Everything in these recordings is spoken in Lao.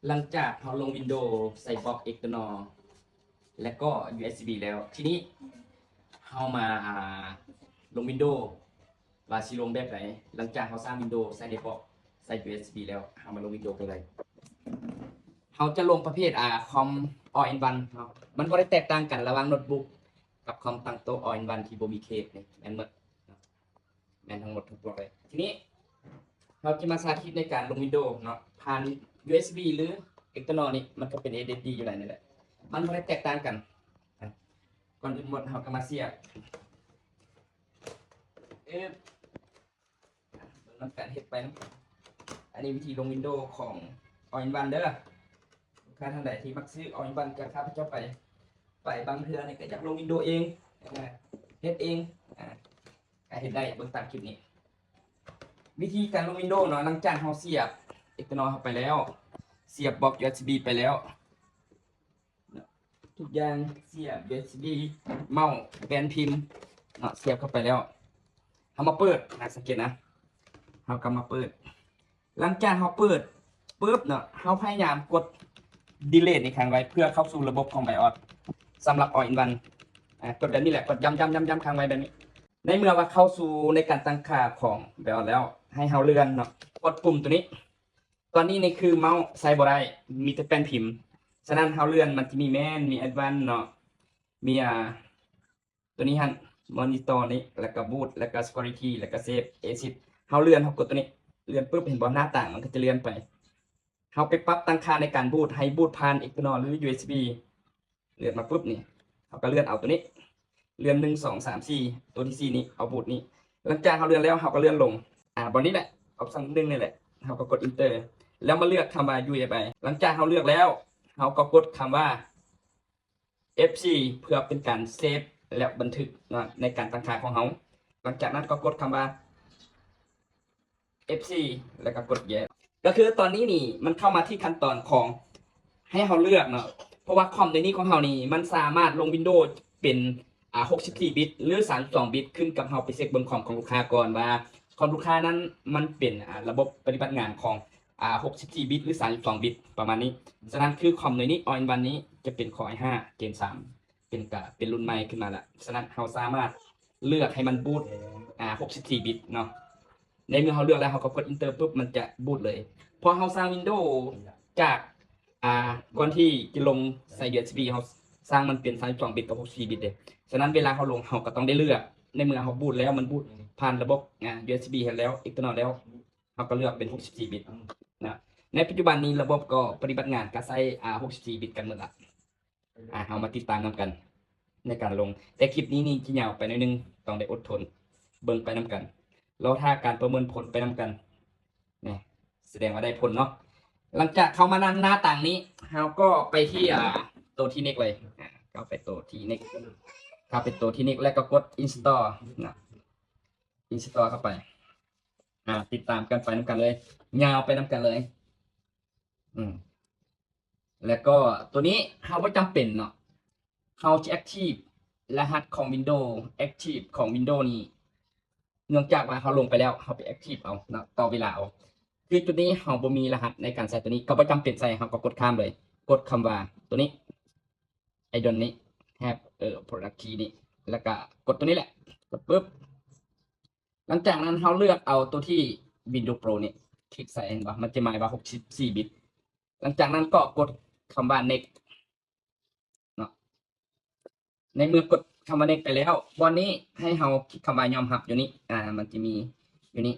ຫຼັງຈາກເຮົາລົງວິນໂດໃສ່ບລັອກເອັກເຕີນອລ ແລະກໍຢູເອັສບີແລ້ວ ທີນີ້ເຮົາມາ ອ່າ ລົງວິນໂດວ່າຊິລົງແບບໃດ. ຫຼັງຈາກເຮົາສ້າງວິນໂດໃສ່ໃນບລັອກ ໃສ່ຢູເອັສບີແລ້ວ ເຮົາມາລົງວິນໂດກັນເລີຍ. ເຮົາຈະລົງປະເພດ ອ່າ ຄອມອໍອິນວັນເນາະ. ມັນບໍ່ໄດ້ແຕກຕ່າງກັນລະຫວ່າງໂນດບຸກກັບຄອມຕັ້ງໂຕອໍອິນວັນທີ່ບໍ່ມີເຄສນີ້ ແມ່ນໝົດເນາະ. ແມ່ນທັງໝົດທຸກບລັອກເລີຍ. ທີນີ້ເຮົາຈະມາສາທິດໃນການລົງວິນໂດເນາະ ຜ່ານຢູເອັສບີ ຫຼື ເອັກເຕີນອລນີ້ ມັນກໍເປັນເອັສເອັສດີຢູ່ໃນນີ້ແຫຼະ ມັນບໍ່ໄດ້ແຕກຕ່າງກັນ. ອ່ະ ກ່ອນອື່ນໝົດເຮົາກໍມາສຽບ ເອີບ ເບິ່ງນຳກັນ ເຮັດໄປນຳກັນ. ອັນນີ້ວິທີລົງວິນໂດຂອງອໍອິນວັນເດີ. ລູກຄ້າທ່ານໃດທີ່ມັກຊື້ອໍອິນວັນຈາກຂ້າພະເຈົ້າໄປ ໄປບາງເທື່ອນີ້ກໍຢາກລົງວິນໂດເອງ ເຮັດເອງ ອ່າ ກໍເຮັດໄດ້ ເບິ່ງຕາມຄລິບນີ້. ວິທີການລົງວິນໂດເນາະ ຫຼັງຈາກເຮົາສຽບເອັກເຕີນອລເຮົາໄປແລ້ວ ສຽບບລັອກຢູເອັສບີໄປແລ້ວ ທຸກຢ່າງ ສຽບຢູເອັສບີ ເມົາສ໌ ແປ້ນພິມເນາະ ສຽບເຂົ້າໄປແລ້ວ ເຮົາມາເປີດນະ ສັງເກດນະ ເຮົາກໍມາເປີດ. ຫຼັງຈາກເຮົາເປີດປຶບເນາະ ເຮົາພະຍາຍາມກົດດີເລດນີ້ຄ້າງໄວ້ ເພື່ອເຂົ້າສູ່ລະບົບຂອງໄບອອດ ສຳລັບອໍອິນວັນ. ອ່າ ກົດແບບນີ້ແຫຼະ ກົດຢ້ຳໆໆໆຄ້າງໄວ້ແບບນີ້. ໃນເມື່ອວ່າເຂົ້າສູ່ໃນການຕັ້ງຄ່າຂອງໄບອອດແລ້ວ ໃຫ້ເຮົາເລື່ອນເນາະ ກົດປຸ່ມໂຕນີ້. ຕອນນີ້ນີ້ຄືເມົາສ໌ໃຊ້ບໍ່ໄດ້ ມີແຕ່ແປ້ນພິມ. ສະນັ້ນເຮົາເລື່ອນ ມັນຈະມີແມ່ນ ມີແອັດວານເນາະ ມີ ອ່າ ໂຕນີ້ຫັ້ນ ມອນິເຕີນີ້ ແລ້ວກໍບູດ ແລ້ວກໍສະເຄວລິຕີ້ ແລ້ວກໍເຊບ ເອຊິດ. ເຮົາເລື່ອນ ເຮົາກົດໂຕນີ້ ເລື່ອນປຶບ ເຫັນບໍ່ ໜ້າຕ່າງມັນກໍຈະເລື່ອນໄປ. ເຮົາໄປປັບຕັ້ງຄ່າໃນການບູດ ໃຫ້ບູດຜ່ານເອັກເຕີນອລ ຫຼື ຢູເອັສບີ ເລືອກມາປຶບນີ້ ເຮົາກໍເລື່ອນເອົາໂຕນີ້ ເລື່ອນໜຶ່ງ ສອງ ສາມ ສີ່ ໂຕທີສີ່ນີ້ ເອົາບູດນີ້. ຫຼັງຈາກເຮົາເລື່ອນແລ້ວ ເຮົາກໍເລື່ອນລົງ ອ່າ ບ່ອນນີ້ແຫຼະ ອອບຊັນໜຶ່ງນີ້ແຫຼະ ເຮົາກໍກົດເອັນເຕີ ແລ້ວມາເລືອກຄຳວ່າ ຢູເອັຟໄອ. ຫຼັງຈາກເຮົາເລືອກແລ້ວ ເຮົາກໍກົດຄຳວ່າ ເອັຟຊີ ເພື່ອເປັນການເຊບ ແລະ ບັນທຶກເນາະ ໃນການຕັ້ງຄ່າຂອງເຮົາ. ຫຼັງຈາກນັ້ນກໍກົດຄຳວ່າ ເອັຟຊີ ແລ້ວກໍກົດ ເຢສ. ກໍຄືຕອນນີ້ນີ້ ມັນເຂົ້າມາທີ່ຂັ້ນຕອນຂອງ ໃຫ້ເຮົາເລືອກເນາະ ເພາະວ່າຄອມໂຕນີ້ຂອງເຮົານີ້ ມັນສາມາດລົງວິນໂດເປັນ ອ່າ ຫົກສິບສີ່ບິດ ຫຼື ສາມສິບສອງບິດ ຂຶ້ນກັບເຮົາໄປເຊັກເບິ່ງຄອມຂອງລູກຄ້າກ່ອນວ່າ ຄອມລູກຄ້ານັ້ນມັນເປັນ ອ່າ ລະບົບປະຕິບັດງານຂອງ ອ່າ ຫົກສິບສີ່ບິດ ຫຼື ສາມສິບສອງບິດ ປະມານນີ້. ສະນັ້ນຄືຄອມໂຕນີ້ ອໍອິນວັນນີ້ ຈະເປັນຄໍໄອຫ້າ ເຈນສາມ ເປັນກະ ເປັນລຸ້ນໃໝ່ຂຶ້ນມາລະ. ສະນັ້ນເຮົາສາມາດເລືອກໃຫ້ມັນບູດ ອ່າ ຫົກສິບສີ່ບິດເນາະ. ໃນເມື່ອເຮົາເລືອກແລ້ວ ເຮົາກໍກົດເອັນເຕີປຶບ ມັນຈະບູດເລີຍ. ເພາະເຮົາສ້າງວິນໂດຈາກ ອ່າ ກ່ອນທີ່ຈະລົງໃສ່ ຢູເອັສບີ ເຮົາສ້າງມັນເປັນສາມສິບສອງບິດກັບຫົກສິບສີ່ບິດເດ້. ສະນັ້ນເວລາເຮົາລົງ ເຮົາກໍຕ້ອງໄດ້ເລືອກ. ໃນເມື່ອເຮົາບູດແລ້ວ ມັນບູດຜ່ານລະບົບ ອ່າ ຢູເອັສບີ ແລ້ວ ເອັກເຕີນອລແລ້ວ ເຮົາກໍເລືອກເປັນຫົກສິບສີ່ບິດນະ. ໃນປັດຈຸບັນນີ້ລະບົບກໍປະຕິບັດງານກໍໃຊ້ ອ່າ ຫົກສິບສີ່ບິດກັນໝົດລະ. ອ່າ ເຮົາມາຕິດຕາມນຳກັນໃນການລົງ. ແຕ່ຄລິບນີ້ນີ້ຈະຍາວໄປໜ້ອຍໜຶ່ງ ຕ້ອງໄດ້ອົດທົນເບິ່ງໄປນຳກັນ ລໍຖ້າການປະເມີນຜົນໄປນຳກັນ. ນີ້ ສະແດງວ່າໄດ້ຜົນເນາະ. ຫຼັງຈາກເຂົ້າມາໜ້າ ໜ້າຕ່າງນີ້ ເຮົາກໍໄປທີ່ ອ່າ ໂຕທີ່ເນັກເລີຍ. ອ່າ ເຂົ້າໄປໂຕທີ່ເນັກ ເຂົ້າໄປໂຕທີ່ເນັກ ແລ້ວກໍກົດອິນສະຕໍນະ. ອິນສະຕໍເຂົ້າໄປ. ອ່າ ຕິດຕາມກັນໄປນຳກັນເລີຍ ຍາວໄປນຳກັນເລີຍ. ອືມ ແລ້ວກໍໂຕນີ້ເຮົາບໍ່ຈຳເປັນເນາະ ເຮົາຈະແອັກທີບລະຫັດຂອງວິນໂດ ແອັກທີບຂອງວິນໂດນີ້ ເນື່ອງຈາກວ່າເຮົາລົງໄປແລ້ວ ເຮົາໄປແອັກທີບເອົາເນາະ ຕໍ່ເວລາເອົາ. ຄືຈຸດນີ້ເຮົາບໍ່ມີລະຫັດໃນການໃສ່ໂຕນີ້ ກໍບໍ່ຈຳເປັນໃສ່ ເຮົາກໍກົດຂ້າມເລີຍ. ກົດຄຳວ່າໂຕນີ້ I don't need have a product key ນີ້ ແລ້ວກໍກົດໂຕນີ້ແຫຼະ ກົດປຶບ. ຫຼັງຈາກນັ້ນເຮົາເລືອກເອົາໂຕທີ່ Windows Pro ນີ້ ຄລິກໃສ່ ເຫັນບໍ່ ມັນຈະໝາຍວ່າຫົກສິບສີ່ບິດ. ຫຼັງຈາກນັ້ນກໍກົດຄຳວ່າ Next ເນາະ. ໃນເມື່ອກົດຄຳວ່າ Next ໄປແລ້ວ ບ່ອນນີ້ໃຫ້ເຮົາຄລິກຄຳວ່າຍອມຮັບຢູ່ນີ້ ອ່າ ມັນຈະມີຢູ່ນີ້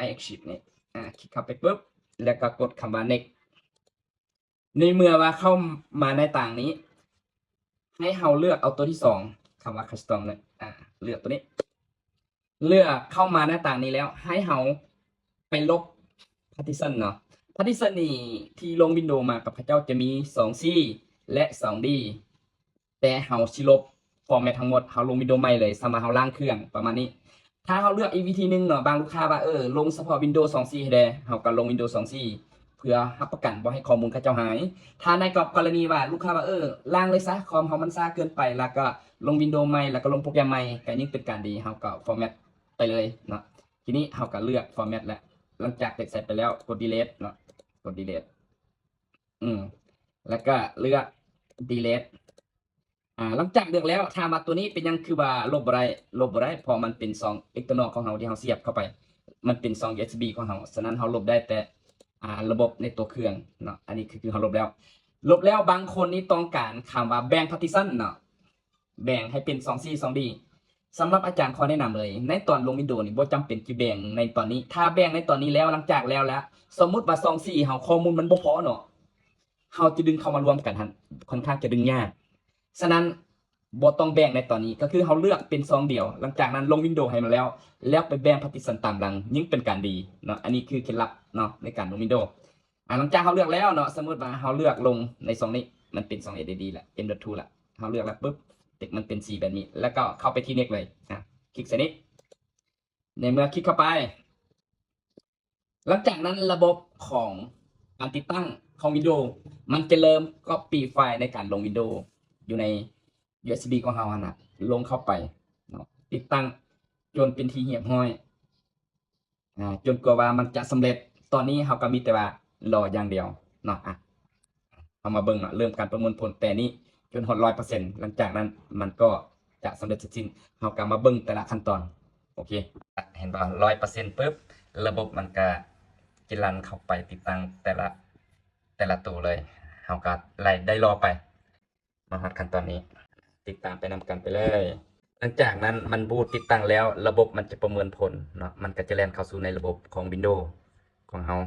I accept ນີ້ ອ່າ ຄລິກເຂົ້າໄປປຶບ ແລ້ວກໍກົດຄຳວ່າ Next. ໃນເມື່ອວ່າເຂົ້າມາໃນຕ່າງນີ້ ໃຫ້ເຮົາເລືອກເອົາຕົວທີສອງ ຄຳວ່າ Custom ເລີຍ ອ່າ ເລືອກຕົວນີ້. ເລືອກເຂົ້າມາໃນຕ່າງນີ້ແລ້ວ ໃຫ້ເຮົາໄປລົບ Partition ເນາະ. Partition ນີ້ທີ່ລົງ Windows ມາກັບເຂົາເຈົ້າຈະມີ ສອງຊີ ແລະ ສອງດີ ແຕ່ເຮົາຊິລົບ format ທັງໝົດ ເຮົາລົງ Windows ໃໝ່ເລີຍ ສ່ຳວ່າເຮົາລ້າງເຄື່ອງ ປະມານນີ້. ຖ້າເຮົາເລືອກອີກວິທີໜຶ່ງເນາະ ບາງລູກຄ້າວ່າ ເອີ ລົງສະເພາະ Windows ສອງຊີ ໃຫ້ແດ່ ເຮົາກໍລົງ Windows ສອງຊີ ເພື່ອຮັບປະກັນບໍ່ໃຫ້ຂໍ້ມູນເຂົາເຈົ້າຫາຍ. ຖ້າໃນກໍ ກໍລະນີວ່າລູກຄ້າວ່າ ເອີ ລ້າງເລີຍຊະ ຄອມເຮົາມັນຊ້າເກີນໄປ ແລ້ວກໍລົງ Windows ໃໝ່ ແລ້ວກໍລົງໂປຣແກຣມໃໝ່ ກໍຍິ່ງເປັນການດີ ເຮົາກໍ format ໄປເລີຍເນາະ. ທີນີ້ເຮົາກໍເລືອກ format ແລ້ວ ຫຼັງຈາກເລືອກໃສ່ໄປແລ້ວ ກົດ Delete ເນາະ ກົດ Delete. ອືມ ແລ້ວກໍເລືອກ delete ອາ ຫຼັງຈາກເລືອກແລ້ວ ຖາມວ່າຕົວນີ້ເປັນຫຍັງຄືວ່າລົບບໍ່ໄດ້? ລົບບໍ່ໄດ້ ເພາະມັນເປັນຊ່ອງ external ຂອງເຮົາທີ່ເຮົາສຽບເຂົ້າໄປ ມັນເປັນຊ່ອງ ຢູເອສບີ ຂອງເຮົາ. ສະນັ້ນເຮົາລົບໄດ້ແຕ່ ອາ ລະບົບໃນຕົວເຄື່ອງເນາະ. ອັນນີ້ຄື ຄືເຮົາລົບແລ້ວ ລົບແລ້ວ. ບາງຄົນນີ້ຕ້ອງການຄຳວ່າແບ່ງ partition ເນາະ ແບ່ງໃຫ້ເປັນຊ່ອງ C ຊ່ອງ D. ສຳລັບອາຈານຂໍແນະນຳເລີຍ ໃນຕອນລົງ Windows ນີ້ບໍ່ຈຳເປັນຈະແບ່ງໃນຕອນນີ້. ຖ້າແບ່ງໃນຕອນນີ້ແລ້ວ ຫຼັງຈາກແລ້ວລະ ສົມມຸດວ່າຊ່ອງ C ເຮົາ ຂໍ້ມູນມັນບໍ່ພໍເນາະ ເຮົາຈະດຶງເຂົ້າມາລວມກັນຫັ້ນ ຄ່ອນຂ້າງຈະດຶງຍາກ. ສະນັ້ນ ບໍ່ຕ້ອງແບ່ງໃນຕອນນີ້ ກໍຄືເຮົາເລືອກເປັນຊ່ອງດຽວ ຫຼັງຈາກນັ້ນລົງ Windows ໃຫ້ມັນແລ້ວ ແລ້ວໄປແບ່ງ partition ຕາມຫຼັງ ຍິ່ງເປັນການດີເນາະ. ອັນນີ້ຄືເຄັດລັບເນາະ ໃນການລົງ Windows. ອາ ຫຼັງຈາກເຮົາເລືອກແລ້ວເນາະ ສົມມຸດວ່າເຮົາເລືອກລົງໃນຊ່ອງນີ້ ມັນເປັນຊ່ອງ ເອັສເອັສດີ ລະ ເອັມ ດອດ ທູ ລະ ເຮົາເລືອກແລ້ວປຶບ ເຕັກມັນເປັນສີແບບນີ້ ແລ້ວກໍເຂົ້າໄປທີ່ Next ເລີຍ ອາ ຄລິກໃສ່ນີ້. ໃນເມື່ອຄລິກເຂົ້າໄປ ຫຼັງຈາກນັ້ນລະບົບຂອງການຕິດຕັ້ງຂອງ Windows ມັນຈະເລີ່ມ copy ໄຟລ໌ໃນການລົງ Windows ຢູ່ໃນ ຢູເອສບີ ຂອງເຮົາຫັ້ນນະ ລົງເຂົ້າໄປເນາະ ຕິດຕັ້ງຈົນເປັນທີ່ຮຽບຮ້ອຍ ອາ ຈົນກວ່າວ່າມັນຈະສຳເລັດ. ຕອນນີ້ເຮົາກໍມີແຕ່ວ່າລໍຢ່າງດຽວເນາະ. ອາ ເຮົາມາເບິ່ງເນາະ ເລີ່ມການປະມວນຜົນແຕ່ນີ້ຈົນຮອດຮ້ອຍເປີເຊັນ ຫຼັງຈາກນັ້ນມັນກໍຈະສຳເລັດເສັດສິ້ນ. ເຮົາກໍມາເບິ່ງແຕ່ລະຂັ້ນຕອນ. ໂອເຄ ເຫັນບໍ່ ຮ້ອຍເປີເຊັນປຶບ ລະບົບມັນກໍຈະລັນເຂົ້າໄປຕິດຕັ້ງແຕ່ລະ ແຕ່ລະໂຕເລີຍ. ເຮົາກໍໄລ່ ໄດ້ລໍໄປ ມາຮອດຂັ້ນຕອນນີ້ ຕິດຕາມໄປນຳກັນໄປເລີຍ. ຫຼັງຈາກນັ້ນມັນບູດຕິດຕັ້ງແລ້ວ ລະບົບມັນຈະປະເມີນຜົນເນາະ ມັນກໍຈະແລ່ນເຂົ້າສູ່ໃນລະບົບຂອງ Windows ຂອງເຮົາ.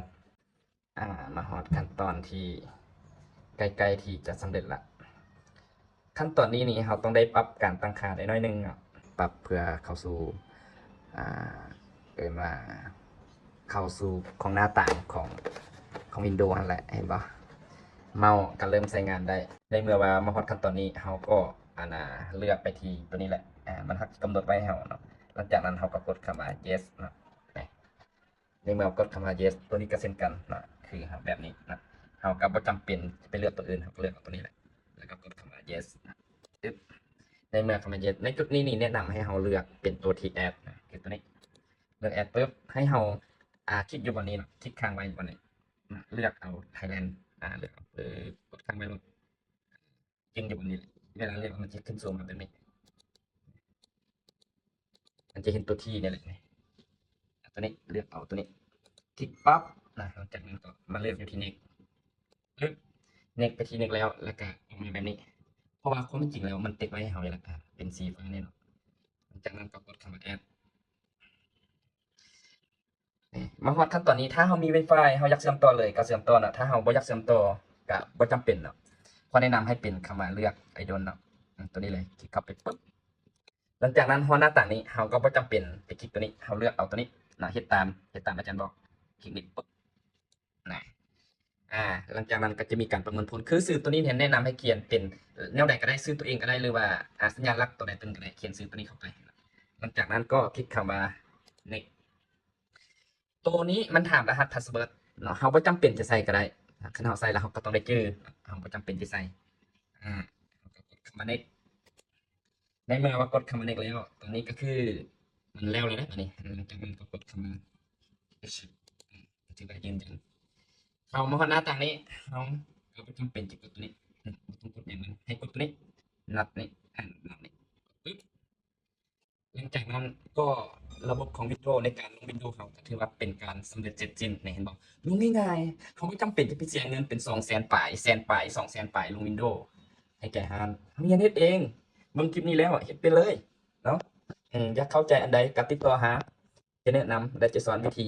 ອາ ມາຮອດຂັ້ນຕອນທີ່ໃກ້ໆທີ່ຈະສຳເລັດລະ. ຂັ້ນຕອນນີ້ນີ້ເຮົາຕ້ອງໄດ້ປັບການຕັ້ງຄ່າໄດ້ໜ້ອຍໜຶ່ງເນາະ ປັບເພື່ອເຂົ້າສູ່ ອາ ເອີ້ນວ່າເຂົ້າສູ່ຂອງໜ້າຕ່າງຂອງ ຂອງ Windows ຫັ້ນແຫຼະ ເຫັນບໍ່? ເມົາກໍເລີ່ມໃຊ້ງານໄດ້. ໃນເມື່ອວ່າມາຮອດຂັ້ນຕອນນີ້ ເຮົາກໍ ອັນນ່າ ເລືອກໄປທີ່ຕົວນີ້ແຫຼະ ອາ ມັນຮັກກຳນົດໄວ້ໃຫ້ເຮົາເນາະ. ຫຼັງຈາກນັ້ນເຮົາກໍກົດຄຳວ່າ Yes ເນາະ. ໃນເມື່ອກົດຄຳວ່າ Yes ຕົວນີ້ກໍເຊັ່ນກັນເນາະ ຄືແບບນີ້ເນາະ. ເຮົາກໍບໍ່ຈຳເປັນຈະໄປເລືອກຕົວອື່ນ ເຮົາກໍເລືອກເອົາຕົວນີ້ແຫຼະ ແລ້ວກໍກົດຄຳວ່າ Yes ນະ. ປຶບ ໃນເມື່ອຄຳວ່າ Yes ໃນຈຸດນີ້ນີ້ແນະນຳໃຫ້ເຮົາເລືອກເປັນຕົວທີ່ Add ນະ ຄືຕົວນີ້. ເລືອກ Add ປຶບ ໃຫ້ເຮົາ ອາ ຄລິກຢູ່ບ່ອນນີ້ເນາະ ຄລິກຄ້າງໄວ້ຢູ່ບ່ອນນີ້ ເລືອກເອົາ Thailand ອາ ເລືອກເອົາ ເອີ ກົດຄ້າງໄວ້ໂລດ ຈຶ່ງຢູ່ບ່ອນນີ້ ເວລາເລືອກມັນຈະຂຶ້ນສູງມາແບບນີ້ ມັນຈະເຫັນຕົວ T ນີ້ແຫຼະ ຕົວນີ້ ເລືອກເອົາຕົວນີ້ ຄລິກປັບນະ ຫຼັງຈາກນັ້ນກໍມາເລືອກຢູ່ທີ່ Next ປຶບ Next ໄປທີ່ Next ແລ້ວ ແລ້ວກໍອອກມາແບບນີ້ ເພາະວ່າຄວາມເປັນຈິງແລ້ວມັນຕິດໄວ້ໃຫ້ເຮົາຢູ່ແລ້ວ ອາ ເປັນສີຟ້ານີ້ເນາະ. ຫຼັງຈາກນັ້ນກໍກົດຄຳວ່າ Add ນີ້ ມາຮອດຂັ້ນຕອນນີ້ ຖ້າເຮົາມີ Wi-Fi ເຮົາຢາກເຊື່ອມຕໍ່ເລີຍກໍເຊື່ອມຕໍ່ເນາະ ຖ້າເຮົາບໍ່ຢາກເຊື່ອມຕໍ່ກໍບໍ່ຈຳເປັນເນາະ. ຂໍແນະນຳໃຫ້ເປັນຄຳວ່າເລືອກ I don't ເນາະ ຕົວນີ້ເລີຍ ຄລິກເຂົ້າໄປປຶບ ຫຼັງຈາກນັ້ນຮອດໜ້າຕ່າງນີ້ ເຮົາກໍບໍ່ຈຳເປັນໄປຄລິກຕົວນີ້ ເຮົາເລືອກເອົາຕົວນີ້ເນາະ ເຮັດຕາມ ເຮັດຕາມອາຈານບອກ ຄລິກນີ້ປຶບ ນະ ອາ ຫຼັງຈາກນັ້ນກໍຈະມີການປະເມີນຜົນ ຄືຊື່ຕົວນີ້ແນະນຳໃຫ້ຂຽນເປັນແນວໃດກໍໄດ້ ຊື່ຕົວເອງກໍໄດ້ ຫຼືວ່າ ອາ ສັນຍາລັກຕົວໃດຕົວໜຶ່ງກໍໄດ້ ຂຽນຊື່ຕົວນີ້ເຂົ້າໄປ. ຫຼັງຈາກນັ້ນກໍຄລິກຄຳວ່າ Next ໂຕນີ້ມັນຖາມລະຫັດ password ເນາະ ເຮົາບໍ່ຈຳເປັນຈະໃສ່ກໍໄດ້ ຄັນເຮົາໃສ່ແລ້ວເຮົາກໍຕ້ອງໄດ້ຈື່ ເຮົາບໍ່ຈຳເປັນຈະໃສ່ ອາ ເຮົາກໍກົດຄຳວ່າ Next ໃນເມື່ອວ່າກົດຄຳວ່າ Next ແລ້ວ ຕອນນີ້ກໍຄືມັນແລ້ວແລ້ວເດ້ ອັນນີ້ ຫຼັງຈາກນັ້ນກໍກົດຄຳວ່າ Accept ອາ ຖືວ່າຢືນຢັນ. ເຂົ້າມາຮອດໜ້າຕ່າງນີ້ ເຮົາກໍບໍ່ຈຳເປັນຈະກົດຕົວນີ້ ບໍ່ຕ້ອງກົດຫຍັງ ໃຫ້ກົດຕົວນີ້ Not ນີ້ ອາ Not ນີ້ ປຶບ ຫຼັງຈາກນັ້ນກໍລະບົບຂອງ Windows ໃນການລົງ Windows ເຮົາກໍຖືວ່າເປັນການສຳເລັດເສັດສິ້ນ ນີ້ເຫັນບໍ່? ລົງງ່າຍໆ ເຮົາບໍ່ຈຳເປັນຈະໄປເສຍເງິນເປັນສອງແສນປາຍ ແສນປາຍ ສອງແສນປາຍ ລົງ Windows ໃຫ້ແກ່ຮ້ານ ເຮົາຮຽນເຮັດເອງ. ເບິ່ງຄລິບນີ້ແລ້ວເຮັດໄປເລີຍເນາະ. ອືມ ຢາກເຂົ້າໃຈອັນໃດກໍຕິດຕໍ່ຫາ ຈະແນະນຳ ແລະ ຈະສອນວິທີ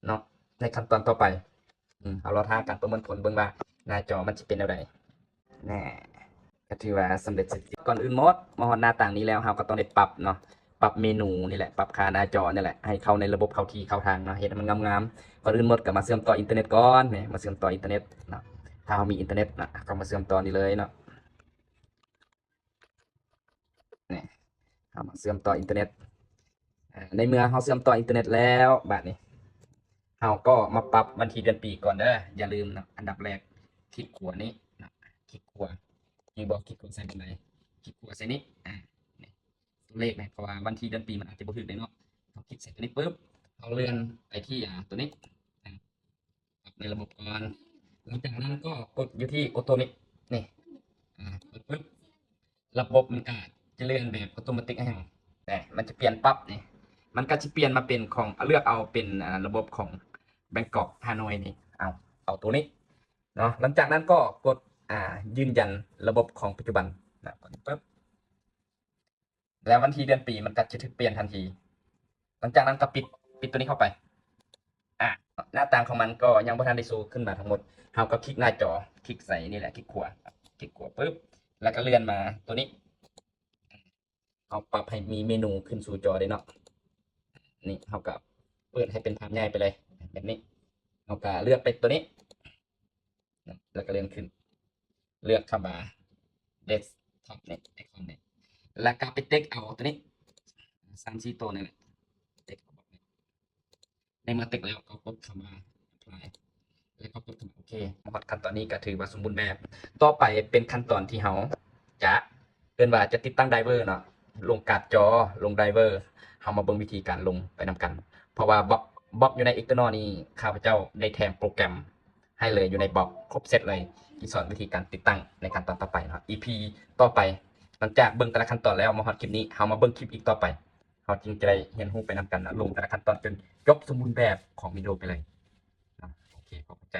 ເນາະ ໃນຂັ້ນຕອນຕໍ່ໄປ. ອືມ ເຮົາລໍຖ້າການປະເມີນຜົນເບິ່ງວ່າໜ້າຈໍມັນຊິເປັນແນວໃດ. ແນ່ ກໍຖືວ່າສຳເລັດເສັດສິ້ນ. ກ່ອນອື່ນໝົດ ມາຮອດໜ້າຕ່າງນີ້ແລ້ວ ເຮົາກໍຕ້ອງໄດ້ປັບເນາະ ປັບເມນູນີ້ແຫຼະ ປັບຄ່າໜ້າຈໍນີ້ແຫຼະ ໃຫ້ເຂົ້າໃນລະບົບເຂົ້າທີ່ເຂົ້າທາງເນາະ ເຮັດໃຫ້ມັນງາມໆ. ກ່ອນອື່ນໝົດກໍມາເຊື່ອມຕໍ່ອິນເຕີເນັດກ່ອນ ນີ້ ມາເຊື່ອມຕໍ່ອິນເຕີເນັດເນາະ. ຖ້າເຮົາມີອິນເຕີເນັດເນາະ ກໍມາເຊື່ອມຕໍ່ນີ້ເລີຍເນາະ. ນີ້ ເຮົາມາເຊື່ອມຕໍ່ອິນເຕີເນັດ. ອາ ໃນເມື່ອເຮົາເຊື່ອມຕໍ່ອິນເຕີເນັດແລ້ວ ບາດນີ້ເຮົາກໍມາປັບວັນທີເດືອນປີກ່ອນເດີ. ຢ່າລືມເນາະ ອັນດັບແລກຄລິກຂວານີ້ເນາະ ຄລິກຂວາ ຄືບໍ່ຄລິກຂວາໃສ່ຕົງໃດ ຄລິກຂວາໃສ່ນີ້ ອາ ນີ້ ຕົວເລກນີ້ ເພາະວ່າວັນທີເດືອນປີມັນອາດຈະບໍ່ຖືກເດ້ເນາະ. ເຮົາຄລິກໃສ່ຕົວນີ້ປຶບ ເຮົາເລື່ອນໄປທີ່ ອາ ຕົວນີ້ ອາ ປັບໃນລະບົບກ່ອນ ຫຼັງຈາກນັ້ນກໍກົດຢູ່ທີ່ Automate ນີ້ ອາ ກົດປຶບ ລະບົບມັນກໍຈະເລື່ອນແບບອັດຕະໂນມັດໃຫ້ເຮົາ ແຕ່ມັນຈະປ່ຽນປັບນີ້ ມັນກໍຊິປ່ຽນມາເປັນຂອງ ເລືອກເອົາເປັນ ອາ ລະບົບຂອງ Bangkok Hanoi ນີ້ ເອົາ ເອົາໂຕນີ້ເນາະ. ຫຼັງຈາກນັ້ນກໍກົດ ອາ ຢືນຢັນລະບົບຂອງປັດຈຸບັນນະ ກົດປຶບ ແລ້ວວັນທີເດືອນປີມັນກໍຈະຖືກປ່ຽນທັນທີ. ຫຼັງຈາກນັ້ນກໍປິດ ປິດໂຕນີ້ເຂົ້າໄປ. ອາ ໜ້າຕ່າງຂອງມັນກໍຍັງບໍ່ທັນໄດ້ໂຊຂຶ້ນມາທັງໝົດ. ເຮົາກໍຄລິກໜ້າຈໍ ຄລິກໃສ່ນີ້ແຫຼະ ຄລິກຂວາ ຄລິກຂວາປຶບ ແລ້ວກໍເລື່ອນມາໂຕນີ້. ເຮົາປັບໃຫ້ມີເມນູຂຶ້ນສູ່ຈໍເດ້ເນາະ. ນີ້ເຮົາກໍເປີດໃຫ້ເປັນພາບໃຫຍ່ໄປເລີຍ ແບບນີ້. ເຮົາກໍເລືອກໄປໂຕນີ້ ແລ້ວກໍເລື່ອນຂຶ້ນ ເລືອກຄຳວ່າ Desktop ນີ້ ໄອຄອນນີ້ ແລ້ວກໍໄປເຕັກເອົາໂຕນີ້ ສາມສີ່ໂຕນີ້ແຫຼະ ເຕັກເອົາ ໃນເມື່ອເຕັກແລ້ວກໍກົດຄຳວ່າ Apply ແລ້ວກໍກົດຄຳວ່າ ໂອເຄ. ມາຮອດຂັ້ນຕອນນີ້ກໍຖືວ່າສົມບູນແບບ. ຕໍ່ໄປເປັນຂັ້ນຕອນທີ່ເຮົາຈະ ເອີ້ນວ່າຈະຕິດຕັ້ງໄດເວີເນາະ ລົງກາດຈໍ ລົງໄດເວີ. ເຮົາມາເບິ່ງວິທີການລົງໄປນຳກັນ ເພາະວ່າບັອບ ບັອບຢູ່ໃນ Eternal ນີ້ ຂ້າພະເຈົ້າໄດ້ແຖມໂປຣແກຣມໃຫ້ເລີຍ ຢູ່ໃນບັອບຄົບເຊັດເລີຍ ທີ່ສອນວິທີການຕິດຕັ້ງໃນຂັ້ນຕອນຕໍ່ໄປເນາະ. ອີພີຕໍ່ໄປ ຫຼັງຈາກເບິ່ງແຕ່ລະຂັ້ນຕອນແລ້ວ ມາຮອດຄລິບນີ້ ເຮົາມາເບິ່ງຄລິບອີກຕໍ່ໄປ ເຮົາຈຶ່ງຈະໄດ້ຮຽນຮູ້ໄປນຳກັນເນາະ ລົງແຕ່ລະຂັ້ນຕອນຈົນຈົບສົມບູນແບບຂອງ Windows ໄປເລີຍເນາະ. ໂອເຄ ຂອບໃຈ.